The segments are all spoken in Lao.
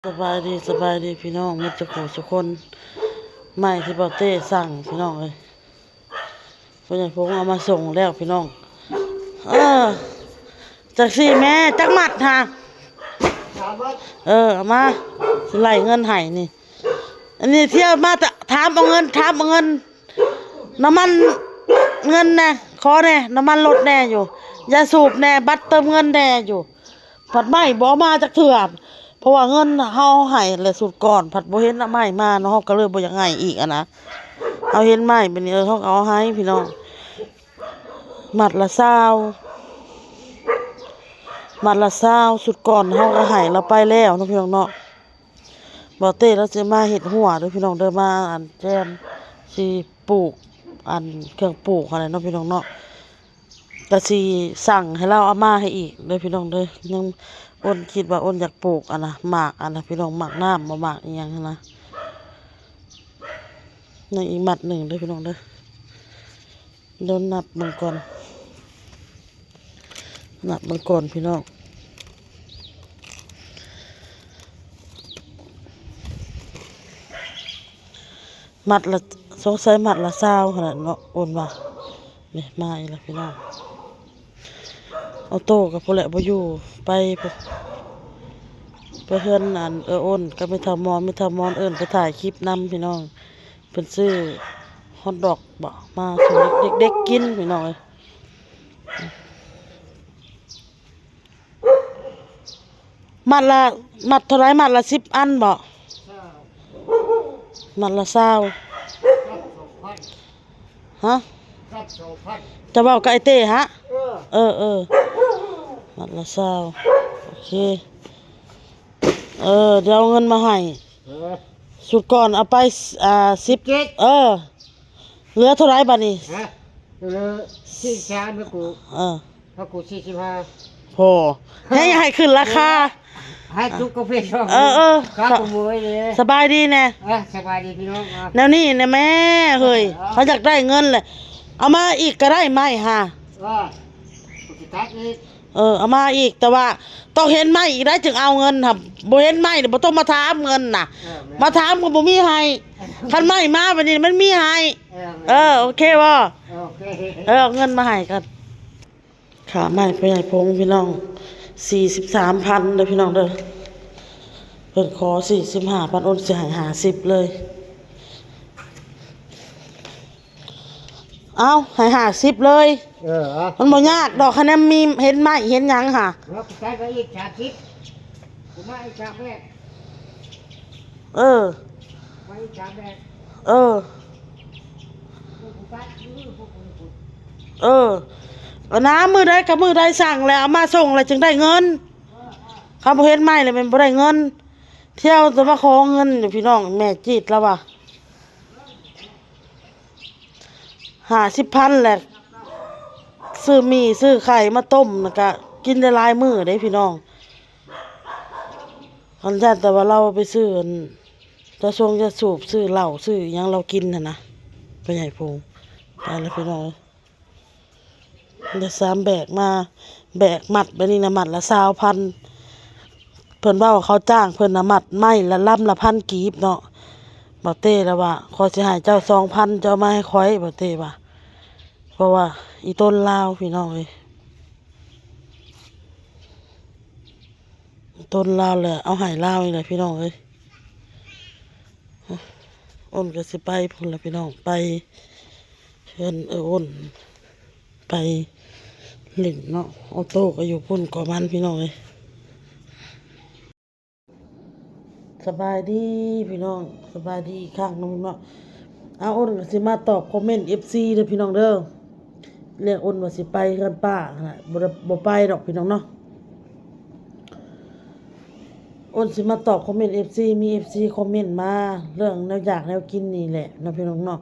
ສະບາຍດີ ສະບາຍດີພີ່ນ້ອງໝົດສູ່ຜູ້ສູ່ຄົນ. ໄມ້ທີ່ບ່າວເຕ້ສັ່ງພີ່ນ້ອງເອີຍ ພໍ່ໃຫຍ່ພົງເອົາມາສົ່ງແລ້ວພີ່ນ້ອງ. ເອີ ຈັກຊີ້ແມ່ ຈັກມັດຫາ? ເອີ ເອົາມາ ຊິໄລ່ເງິນໃຫ້ນີ້. ອັນນີ້ທ່ຽວມາຖາມເອົາເງິນ ຖາມເອົາເງິນ ນ້ຳມັນເງິນແດ່ ຂໍແດ່ ນ້ຳມັນລົດແດ່ຢູ່ ຢາສູບແດ່ ບັດເຕີມເງິນແດ່ຢູ່. ພັດໄມ້ບໍ່ເອົາມາຈັກເທື່ອ ເພາະວ່າເງິນເຮົາໃຫ້ແຫຼະຊຸດກ່ອນ ພັດບໍ່ເຫັນເອົາໄມ້ມາເນາະ ເຮົາກໍເລີຍບໍ່ຢາກໃຫ້ອີກຫັ້ນນະ. ເຮົາເຫັນໄມ້ບາດນີ້ ເອີ ເຮົາກໍເອົາໃຫ້ພີ່ນ້ອງ ມັດລະຊາວ ມັດລະຊາວ ຊຸດກ່ອນເຮົາກໍໃຫ້ລາວໄປແລ້ວເນາະ ພີ່ນ້ອງເນາະ. ບ່າວເຕ້ລາວຊິມາເຮັດຮົ້ວເດີພີ່ນ້ອງເດີ ມາອັນແຈມ ຊິປູກອັນເຄື່ອງປູກຫັ້ນແຫຼະເນາະ ພີ່ນ້ອງເນາະ. ກະຊິສັ່ງໃຫ້ລາວເອົາມາໃຫ້ອີກເດີພີ່ນ້ອງເດີ. ຍັງ ອ້ນຄິດວ່າອ້ນຢາກປູກອັນນະ ໝາກອັນນະພີ່ນ້ອງ ໝາກນ້ຳບໍ່ ໝາກອີ່ຫຍັງຫັ້ນນະ. ຍັງອີກມັດໜຶ່ງເດີພີ່ນ້ອງເດີ. ດຽວນັບເບິ່ງກ່ອນ ນັບເບິ່ງກ່ອນພີ່ນ້ອງ. ມັດລະ ສົງໄສມັດລະຊາວຫັ້ນແຫຼະເນາະ ອ້ນວ່າ. ນີ້ມາອີກແລ້ວພີ່ນ້ອງ. ອອໂຕ້ກໍພຸ້ນແຫຼະ ບໍ່ຢູ່ ໄປ ໄປເຮືອນອັນເອື້ອອ້ນກັບແມ່ເຖົ້າມອນ ແມ່ເຖົ້າມອນເອີ້ນໄປຖ່າຍຄລິບນຳພີ່ນ້ອງ. ເພິ່ນຊື້ຮອດດອກບໍ ມາສູ່ເດັກໆກິນພີ່ນ້ອງເອີຍ. ມັດລະ ມັດເທົ່າໃດ? ມັດລະສິບອັນບໍ? ມັດລະຊາວ. ຮະ? ຈະເວົ້າກັບອ້າຍເຕ້ຫະ? ເອີ ເອີ ເອີ ມັດລະຊາວ. ໂອເຄ ເອີ ດຽວເອົາເງິນມາໃຫ້. ເອີ ຊຸດກ່ອນເອົາໄປ ອ່າ ສິບເຈັດ ເອີ ເຫຼືອເທົ່າໃດບາດນີ້? ຮະ? ເຫຼືອສີ່ສິບສາມ ໃຫ້ກູ ເອີ ໃຫ້ກູສີ່ສິບຫ້າ. ໂຫ ໃຫ້ ໃຫ້ຂຶ້ນລາຄາ ໃຫ້ຈຸກກາເຟຊ່ອງ. ເອີ ເອີ ຄັບ ສະບາຍດີແດ່. ເອີ ສະບາຍດີພີ່ນ້ອງ. ແນວນີ້ນະແມ່ເຮີ້ຍ ເອີ ເຂົາຢາກໄດ້ເງິນແຫຼະ ເອົາມາອີກກໍໄດ້ໄມ້ຫາ. ເອີ ກູຊິຕັດອີກ. ເອີ ເອົາມາອີກ ແຕ່ວ່າຕ້ອງເຫັນໄມ້ອີກໄດ໋ ຈຶ່ງເອົາເງິນຫັ້ນ. ບໍ່ເຫັນໄມ້ນີ້ບໍ່ຕ້ອງມາຖາມເງິນນະ. ເອີ ແມ່ນ ມາຖາມກໍບໍ່ມີໃຫ້. ຄັນໄມ້ມາບາດນີ້ມັນມີໃຫ້. ເອີ ແມ່ນ ເອີ ໂອເຄບໍ່? ໂອເຄ ເອີ ເອົາເງິນມາໃຫ້ກ່ອນ. ຄ່າໄມ້ພໍ່ໃຫຍ່ພົງພີ່ນ້ອງ ສີ່ສິບສາມພັນເດີພີ່ນ້ອງເດີ. ເພິ່ນຂໍສີ່ສິບຫ້າພັນ ໂອນຊິໃຫ້ຫ້າສິບເລີຍ. ເອົ້າ ໃຫ້ຫ້າສິບເລີຍ. ເອີ ເອົາ ມັນບໍ່ຍາກດອກ ຄັນແນມມີເຫັນໄມ້ເຫັນຫຍັງຫາ. ເອົາ ກູໃສ່ໄປອີກສາມສິບ ກູມາອີກສາມແບກ. ເອີ ມາອີກສາມແບກ. ເອີ ກູຕັດ ເອີ ເອົານະ ມື້ໃດກັບມື້ໃດສັ່ງແລ້ວ ເອົາມາສົ່ງແລ້ວຈຶ່ງໄດ້ເງິນ. ເອີ ເອີ ຄັນບໍ່ເຫັນໄມ້ແລ້ວແມ່ນບໍ່ໄດ້ເງິນ. ທ່ຽວແຕ່ມາຂໍເງິນຢູ່ພີ່ນ້ອງ ແມ່ຈີດລາວວ່າ ຫ້າສິບພັນແຫຼະ ຊື້ໝີ່ຊື້ໄຂ່ມາຕົ້ມ ແລ້ວກະກິນໄດ້ຫຼາຍມື້ເດ້ພີ່ນ້ອງ. ຄັນຢ້ານແຕ່ວ່າລາວໄປຊື້ອັນ ຈາຊົງຈາສູບ ຊື້ເຫຼົ້າຊື້ອີ່ຫຍັງລາວກິນຫັ້ນນະ ພໍ່ໃຫຍ່ພົງ. ໄປແລ້ວພີ່ນ້ອງເອີຍ ໄດ້ສາມແບກມາ ແບກມັດແບບນີ້ນະ ມັດລະຊາວພັນ. ເພິ່ນເວົ້າເຂົາຈ້າງເພິ່ນນະ ມັດໄມ້ລະລຳລະພັນກີບເນາະ. ບ່າວເຕ້ລະວ່າ ຂ້ອຍຊິໃຫ້ເຈົ້າສອງພັນ ເຈົ້າເອົາມາໃຫ້ຂ້ອຍ ບ່າວເຕ້ວ່າ. ເພາະວ່າອີ່ຕົນລາວພີ່ນ້ອງເອີຍ ຕົນລາວແຫຼະ ເອົາໃຫ້ລາວນີ້ແຫຼະພີ່ນ້ອງເອີຍ. ອ້ນກໍຊິໄປພຸ້ນລະພີ່ນ້ອງ ໄປເຮືອນເອື້ອອ້ນ ໄປຫຼິ້ນເນາະ. ອອໂຕ້ກໍຢູ່ພຸ້ນກໍມັນພີ່ນ້ອງເອີຍ. ສະບາຍດີພີ່ນ້ອງ ສະບາຍດີອີກຄັ້ງໜຶ່ງເນາະ. ອ້າ ອ້ນກໍຊິມາຕອບຄອມເມັນເອັຟຊີເດີພີ່ນ້ອງເດີ. ເລື່ອງອ້ນວ່າຊິໄປເຮືອນປ້າຫັ້ນນະ ບໍ່ໄດ້ ບໍ່ໄປດອກພີ່ນ້ອງເນາະ. ອ້ນຊິມາຕອບຄອມເມັນເອັຟຊີ ມີເອັຟຊີຄອມເມັນມາເລື່ອງແນວຢາກແນວກິນນີ້ແຫຼະເນາະພີ່ນ້ອງເນາະ.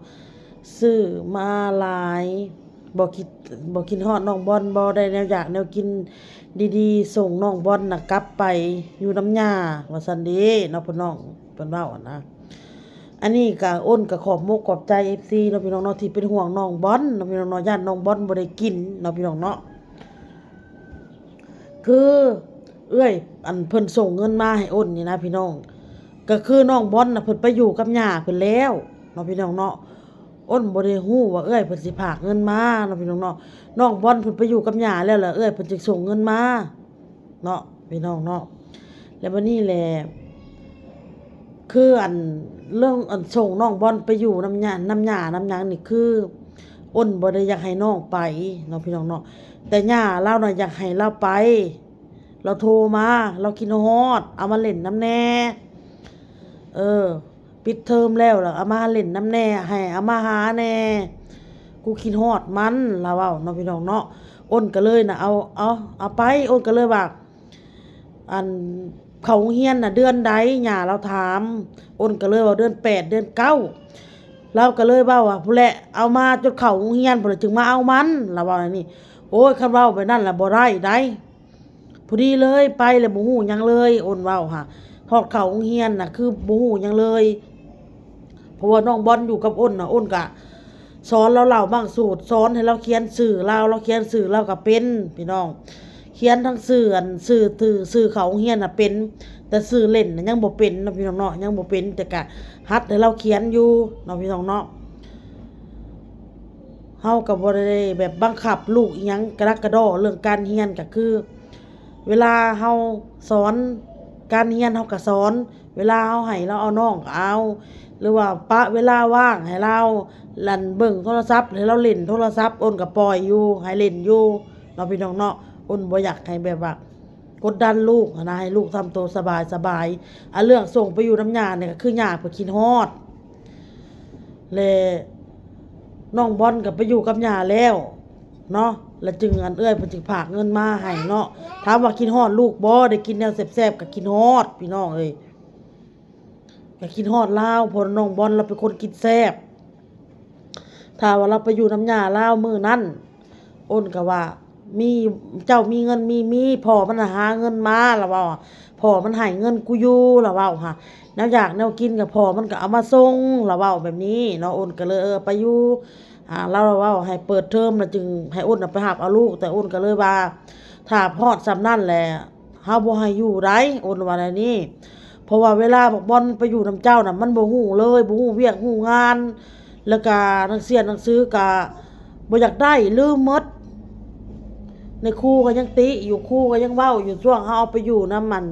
ຊື້ມາຫຼາຍ ບໍ່ຄິດ ບໍ່ຄິດຮອດນ້ອງບອນ ບໍ່ໄດ້ແນວຢາກແນວກິນດີໆ ສົ່ງນ້ອງບອນນະກັບໄປຢູ່ນຳຍ່າ ວ່າຊັ້ນເດ້ເນາະ ພີ່ນ້ອງ ເພິ່ນເວົ້າຫັ້ນນະ. ອັນນີ້ກະ ອ້ນກະຂອບມົກຂອບໃຈເອັຟຊີເນາະພີ່ນ້ອງເນາະ ທີ່ເປັນຫ່ວງນ້ອງບອນເນາະພີ່ນ້ອງເນາະ ຢ້ານນ້ອງບອນບໍ່ໄດ້ກິນເນາະພີ່ນ້ອງເນາະ. ຄືເອື້ອຍ ອັນເພິ່ນສົ່ງເງິນມາໃຫ້ອ້ນນີ້ນະພີ່ນ້ອງ ກໍຄືນ້ອງບອນນະ ເພິ່ນໄປຢູ່ກັບຍ່າເພິ່ນແລ້ວເນາະ ພີ່ນ້ອງເນາະ. ອ້ນບໍ່ໄດ້ຮູ້ວ່າເອື້ອຍເພິ່ນຊິພາກເງິນມາເນາະ ພີ່ນ້ອງເນາະ. ນ້ອງບອນເພິ່ນໄປຢູ່ກັບຍ່າແລ້ວ ແລ້ວເອື້ອຍເພິ່ນຈຶ່ງສົ່ງເງິນມາເນາະ ພີ່ນ້ອງເນາະ. ແລ້ວບັດນີ້ແຫຼະ ຄືອັນ ເລື່ອງອັນສົ່ງນ້ອງບອນໄປຢູ່ນຳຍ່າ ນຳຍ່ານຳຫຍັງນີ້ ຄືອ້ນບໍ່ໄດ້ຢາກໃຫ້ນ້ອງໄປເນາະ ພີ່ນ້ອງເນາະ, ແຕ່ຍ່າລາວນະຢາກໃຫ້ລາວໄປ. ລາວໂທມາ ລາວຄິດຮອດ ເອົາມາຫຼິ້ນນຳແດ່. ເອີ ປິດເທີມແລ້ວ ລະເອົາມາຫຼິ້ນນຳແດ່ ໃຫ້ເອົາມາຫາແດ່ ກູຄິດຮອດມັນ ລາວເວົ້າເນາະ ພີ່ນ້ອງເນາະ. ອ້ນກໍເລີຍນະ ເອົາ ເອົາ ເອົາໄປ. ອ້ນກໍເລີຍວ່າ ອັນ ເຂົ້າໂຮງຮຽນນະເດືອນໃດ ຍ່າລາວຖາມ. ອ້ນກໍເລີຍເວົ້າເດືອນແປດ ເດືອນເກົ້າ. ລາວກໍເລີຍເວົ້າວ່າ ພຸ້ນແຫຼະ ເອົາມາຈົນເຂົ້າໂຮງຮຽນພຸ້ນລະຈຶ່ງມາເອົາມັນ ລາວເວົ້າແນວນີ້. ໂອ້ຍ ຄັນເວົ້າແບບນັ້ນລະບໍ່ໄດ້ໃດ. ພໍດີເລີຍ ໄປແລ້ວບໍ່ຮູ້ຫຍັງເລີຍ ອ້ນເວົ້າຫາ. ຮອດເຂົ້າໂຮງຮຽນນະ ຄືບໍ່ຮູ້ຫຍັງເລີຍ ເພາະວ່ານ້ອງບອນຢູ່ກັບອ້ນນະ ອ້ນກະສອນລາວເລົ່າບັ້ງສູດ ສອນໃຫ້ລາວຂຽນຊື່ລາວ ລາວຂຽນຊື່ລາວກະເປັນ ພີ່ນ້ອງ. ຂຽນທັງຊື່ ອັນ ຊື່ ຊື່ເຂົ້າໂຮງຮຽນນະເປັນ ແຕ່ຊື່ເລ່ນນະຍັງບໍ່ເປັນເນາະ ພີ່ນ້ອງເນາະ ຍັງບໍ່ເປັນ ແຕ່ກະຫັດໃຫ້ລາວຂຽນຢູ່ເນາະ ພີ່ນ້ອງເນາະ. ເຮົາກໍບໍ່ໄດ້ແບບບັງຄັບລູກອີ່ຫຍັງກະດັກກະດໍ້ເລື່ອງການຮຽນ ກໍຄືເວລາເຮົາສອນການຮຽນເຮົາກໍສອນ ເວລາເຮົາໃຫ້ລາວເອົານ້ອງກໍເອົາ ຫຼືວ່າປະເວລາວ່າງໃຫ້ລາວ ອັນ ເບິ່ງໂທລະສັບ ໃຫ້ລາວຫຼິ້ນໂທລະສັບ ອ້ນກໍປ່ອຍຢູ່ ໃຫ້ຫຼິ້ນຢູ່ເນາະ ພີ່ນ້ອງເນາະ. ອ້ນບໍ່ຢາກໃຫ້ແບບວ່າ ກົດດັນລູກຫັ້ນນະ ໃຫ້ລູກທຳໂຕສະບາຍສະບາຍ. ອັນເລື່ອງສົ່ງໄປຢູ່ນຳຍ່ານີ້ກໍຄືຍ່າເພິ່ນຄິດຮອດ ແລະ ນ້ອງບອນກໍໄປຢູ່ກັບຍ່າແລ້ວເນາະ ລະຈຶ່ງ ອັນ ເອື້ອຍເພິ່ນຈຶ່ງຝາກເງິນມາໃຫ້ເນາະ. ຖາມວ່າຄິດຮອດລູກບໍ່? ໄດ້ກິນແນວແຊບໆກໍຄິດຮອດ ພີ່ນ້ອງເອີຍ. ກໍຄິດຮອດລາວ ເພາະນ້ອງບອນລາວເປັນຄົນກິນແຊບ. ຖ້າວ່າລາວໄປຢູ່ນຳຍ່າລາວມື້ນັ້ນ ອ້ນກໍວ່າ ມີ ເຈົ້າມີເງິນມີ ມີ ພໍ່ມັນຫາເງິນມາ ລາວເວົ້າ. ພໍ່ມັນໃຫ້ເງິນກູຢູ່ ລາວເວົ້າຫາ. ແນວຢາກແນວກິນກໍພໍ່ມັນກໍເອົາມາສົ່ງ ລາວເວົ້າແບບນີ້ເນາະ. ອ້ນກໍເລີຍ ເອີ ໄປຢູ່ ອ່າ ລາວເວົ້າໃຫ້ເປີດເທີມ ລະຈຶ່ງໃຫ້ອ້ນໄປຮັບເອົາລູກ ແຕ່ອ້ນກໍເລີຍວ່າ ຖ້າຮອດສ່ຳນັ້ນແຫຼະ ເຮົາບໍ່ໃຫ້ຢູ່ໃດ໋ ອ້ນວ່າແນວນີ້. ເພາະວ່າເວລາບັກບອນໄປຢູ່ນຳເຈົ້ານະ ມັນບໍ່ຮູ້ເລີຍ ບໍ່ຮູ້ວຽກຮູ້ງານ ແລ້ວກະໜັງເສຍໜັງສືກະບໍ່ຢາກໄດ້ ລືມໝົດ. ໃນຄູກໍຍັງຕິຢູ່ ຄູກໍຍັງເວົ້າຢູ່ ຊ່ວງເຮົາເອົາໄປຢູ່ນຳ ອັນ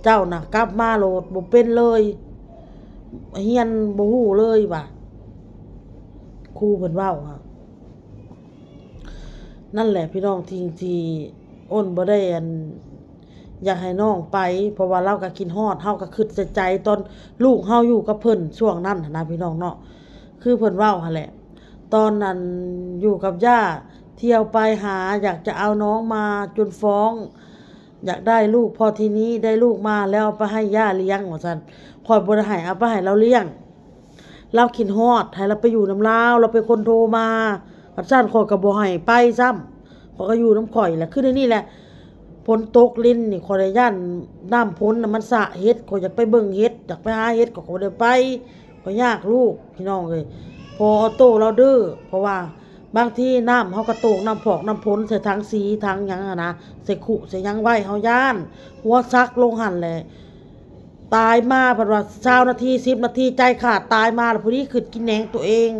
ເຈົ້ານະ ກັບມາໂລດບໍ່ເປັນເລີຍ ຮຽນບໍ່ຮູ້ເລີຍວ່າ ຄູເພິ່ນເວົ້າຫັ້ນ. ນັ້ນແຫຼະພີ່ນ້ອງ ທີ່ ທີ່ອ້ນບໍ່ໄດ້ ອັນ ຢາກໃຫ້ນ້ອງໄປ ເພາະວ່າລາວກໍຄິດຮອດ ເຮົາກໍຄິດໃສ່ໃຈຕອນລູກເຮົາຢູ່ກັບເພິ່ນຊ່ວງນັ້ນຫັ້ນນະ ພີ່ນ້ອງເນາະ. ຄືເພິ່ນເວົ້າຫັ້ນແຫຼະ ຕອນນັ້ນຢູ່ກັບຍ່າ ທ່ຽວໄປຫາ ຢາກຈະເອົານ້ອງມາຈົນຟ້ອງ ຢາກໄດ້ລູກ ພໍທີນີ້ໄດ້ລູກມາແລ້ວເອົາໄປໃຫ້ຍ່າລ້ຽງວ່າຊັ້ນ. ຂ້ອຍບໍ່ໄດ້ໃຫ້ ເອົາໄປໃຫ້ລາວລ້ຽງ. ລາວຄິດຮອດ ໃຫ້ລາວໄປຢູ່ນຳລາວ ລາວເປັນຄົນໂທມາ. ຄັນຊັ້ນຂ້ອຍກໍບໍ່ໃຫ້ໄປຊ້ຳ ຂ້ອຍກໍຢູ່ນຳຂ້ອຍແຫຼະ. ຄືໃນນີ້ແຫຼະ ຝົນຕົກລິນນີ້ ຂ້ອຍໄດ້ຢ້ານນ້ຳຝົນນະມັນສະເຫັດ ຂ້ອຍຢາກໄປເບິ່ງເຫັດ ຢາກໄປຫາເຫັດ ຂ້ອຍກໍບໍ່ໄດ້ໄປ ຂ້ອຍຍາກລູກ ພີ່ນ້ອງເອີຍ. ພໍ່ອໍໂຕ້ລາວດື້ ເພາະວ່າບາງທີນ້ຳເຮົາກໍໂຕກ ນ້ຳພອກນ້ຳຝົນໃສ່ຖັງສີຖັງຫຍັງຫັ້ນນະ ໃສ່ຄຸໃສ່ຫຍັງໄວ້ ເຮົາຢ້ານ ຫົວສັກລົງຫັ້ນແຫຼະ. ຕາຍມາ ເພິ່ນວ່າຊາວນາທີ ສິບນາທີ ໃຈຂາດຕາຍມາ ລະຜູ້ນີ້ຄິດກິນແໜງໂຕເອງ.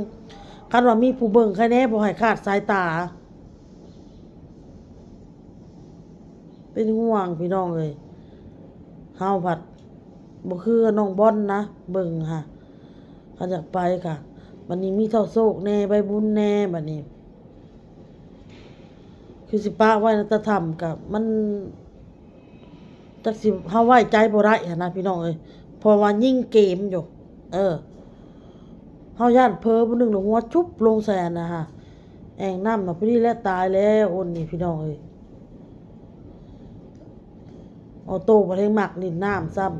ຄັນວ່າມີຜູ້ເບິ່ງໃຄແດ່ ບໍ່ໃຫ້ຂາດສາຍຕາ. ເປັນຫ່ວງພີ່ນ້ອງເອີຍ ເຮົາພັດບໍ່ຄືນ້ອງບອນນະ ເບິ່ງຫາ ຄັນຢາກໄປກະ ບັດນີ້ມີທ້າວໂຊກແດ່ ໃບບຸນແດ່ ບັດນີ້ ຄືຊິປະໄວ້ນະຕາທຳກະ ມັນ ຈັກຊິ ເຮົາໄວ້ໃຈບໍ່ໄດ້ຫັ້ນນະ ພີ່ນ້ອງເອີຍ ເພາະວ່າຍິງເກມຢູ່. ເອີ ເຮົາຢ້ານເຜີຜູ້ໜຶ່ງລະຫົວຈຸບລົງໃສ່ອັນນະຫາ ແອ່ງນ້ຳນະ ພໍດີແຫຼະ ຕາຍແລ້ວອ້ນນີ້ ພີ່ນ້ອງເອີຍ. ອໍໂຕ້ບໍ່ໄດ້ມັກຫຼິ້ນນ້ຳຊ້ຳ.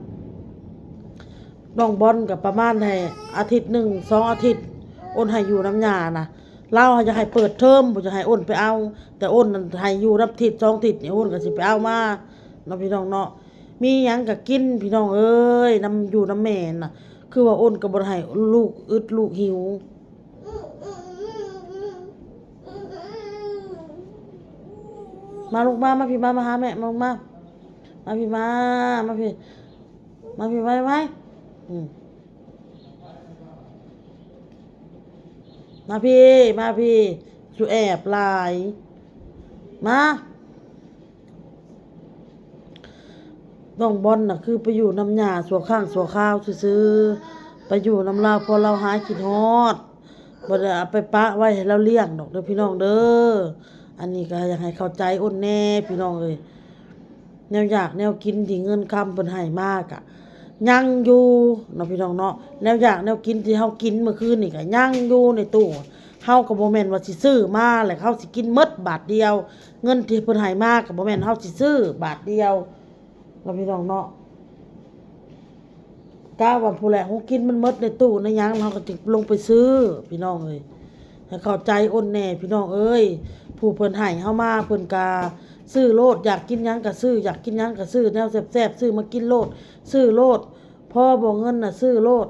ນ້ອງບອນກໍປະມານໃຫ້ອາທິດໜຶ່ງ ສອງອາທິດ ອ້ນໃຫ້ຢູ່ນຳຍ່ານະ. ລາວຢາກໃຫ້ເປີດເທີມ ບໍ່ຢາກໃຫ້ອ້ນໄປເອົາ ແຕ່ອ້ນນັ້ນໃຫ້ຢູ່ນຳທິດສອງທິດນີ້ ອ້ນກໍຊິໄປເອົາມາເນາະ ພີ່ນ້ອງເນາະ. ມີຫຍັງກໍກິນ ພີ່ນ້ອງເອີຍ ນຳຢູ່ນຳແມ່ນະ. ຄືວ່າອ້ນກໍບໍ່ໄດ້ໃຫ້ລູກອຶດລູກຫິວ. ມາລູກມາ ມາພີ້ມາ ມາຫາແມ່ ມາລູກມາ ມາພີ້ມາ ມາພີ້ ມາພີ້ ໄວ ອືມ ມາພີ້ ມາພີ້ ສຸແອບຫຼາຍ ມາ. ນ້ອງບອນນະ ຄືໄປຢູ່ນຳຍ່າຊົ່ວຄັ້ງຊົ່ວຄາວຊື່ໆ ໄປຢູ່ນຳລາວ ເພາະລາວຫາຍຄິດຮອດ ບໍ່ໄດ້ເອົາໄປປະໄວ້ໃຫ້ລາວລ້ຽງດອກເດີພີ່ນ້ອງເດີ. ອັນນີ້ກໍຢາກໃຫ້ເຂົ້າໃຈອົນແດ່ພີ່ນ້ອງເອີຍ. ແນວຢາກແນວກິນທີ່ເງິນຄຳເພິ່ນໃຫ້ມາກະຍັງຢູ່ເນາະພີ່ນ້ອງເນາະ. ແນວຢາກແນວກິນທີ່ເຮົາກິນມື້ຄືນນີ້ກະຍັງຢູ່ໃນຕູ້. ເຮົາກໍບໍ່ແມ່ນວ່າຊິຊື້ມາແລ້ວເຮົາຊິກິນໝົດບາດດຽວ. ເງິນທີ່ເພິ່ນໃຫ້ມາກໍບໍ່ແມ່ນເຮົາຊິຊື້ບາດດຽວເນາະພີ່ນ້ອງເນາະ. ກະວ່າຜູ້ແຫຼະ ເຮົາກິນມັນໝົດໃນຕູ້ໃນຫຍັງ ເຮົາກໍຈຶ່ງລົງໄປຊື້ ພີ່ນ້ອງເອີຍ. ໃຫ້ເຂົ້າໃຈອົນແດ່ພີ່ນ້ອງເອີຍ. ຜູ້ເພິ່ນໃຫ້ເຮົາມາ ເພິ່ນກະຊື້ໂລດ ຢາກກິນຫຍັງກະຊື້ ຢາກກິນຫຍັງກະຊື້ ແນວແຊບໆ ຊື້ມາກິນໂລດ ຊື້ໂລດ. ພໍບໍ່ເງິນນະຊື້ໂລດ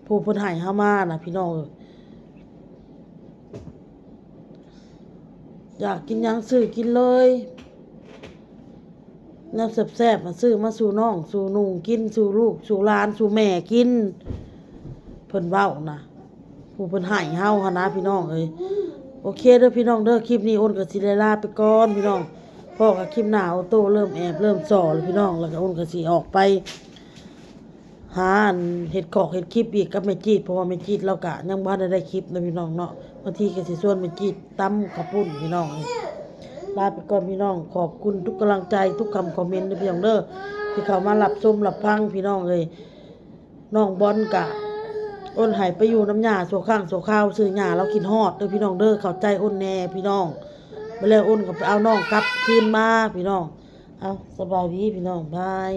ຜູ້ເພິ່ນໃຫ້ເຮົາມານະພີ່ນ້ອງເອີຍ. ຢາກກິນຫຍັງຊື້ກິນເລີຍ ແນວແຊບໆ ນະ ຊື້ມາສູ່ນ້ອງສູ່ນຸ່ງກິນ ສູ່ລູກສູ່ຫຼານສູ່ແມ່ກິນ ເພິ່ນເວົ້ານະ ຜູ້ເພິ່ນໃຫ້ເຮົາຫັ້ນນະພີ່ນ້ອງເອີຍ. ໂອເຄເດີພີ່ນ້ອງເດີ ຄລິບນີ້ອົນກໍຊິໄດ້ລາໄປກ່ອນພີ່ນ້ອງ. ພໍ້ກັນຄລິບໜ້າ ໂອໂຕ້ເລີ່ມແອບເລີ່ມສໍ້ແລ້ວພີ່ນ້ອງ ແລ້ວກໍອົນກໍຊິອອກໄປ ຫາອັນເຮັດຄອກເຮັດຄລິບອີກກັບແມ່ຈີດ ເພາະວ່າແມ່ຈີດລາວກະຍັງບໍ່ທັນໄດ້ຄລິບເນາະພີ່ນ້ອງເນາະ. ບາງທີກໍຊິຊວນແມ່ຈີດຕຳເຂົ້າປຸ້ນພີ່ນ້ອງ. ລາໄປກ່ອນພີ່ນ້ອງ ຂອບຄຸນທຸກກຳລັງໃຈ ທຸກຄຳຄອມເມັນເດີພີ່ນ້ອງເດີ ທີ່ເຂົ້າມາຮັບຊົມຮັບຟັງພີ່ນ້ອງເອີຍ. ນ້ອງບອນກະອົນໃຫ້ໄປຢູ່ນຳຍ່າຊົ່ວຄັ້ງຊົ່ວຄາວ ຊື່ຍ່າລາວຄິດຮອດເດີພີ່ນ້ອງເດີ. ເຂົ້າໃຈອົນແດ່ພີ່ນ້ອງ. ບາດແລ້ວອົນກໍໄປເອົານ້ອງກັບຄືນມາພີ່ນ້ອງ. ເອົາ ສະບາຍດີພີ່ນ້ອງ ບາຍ.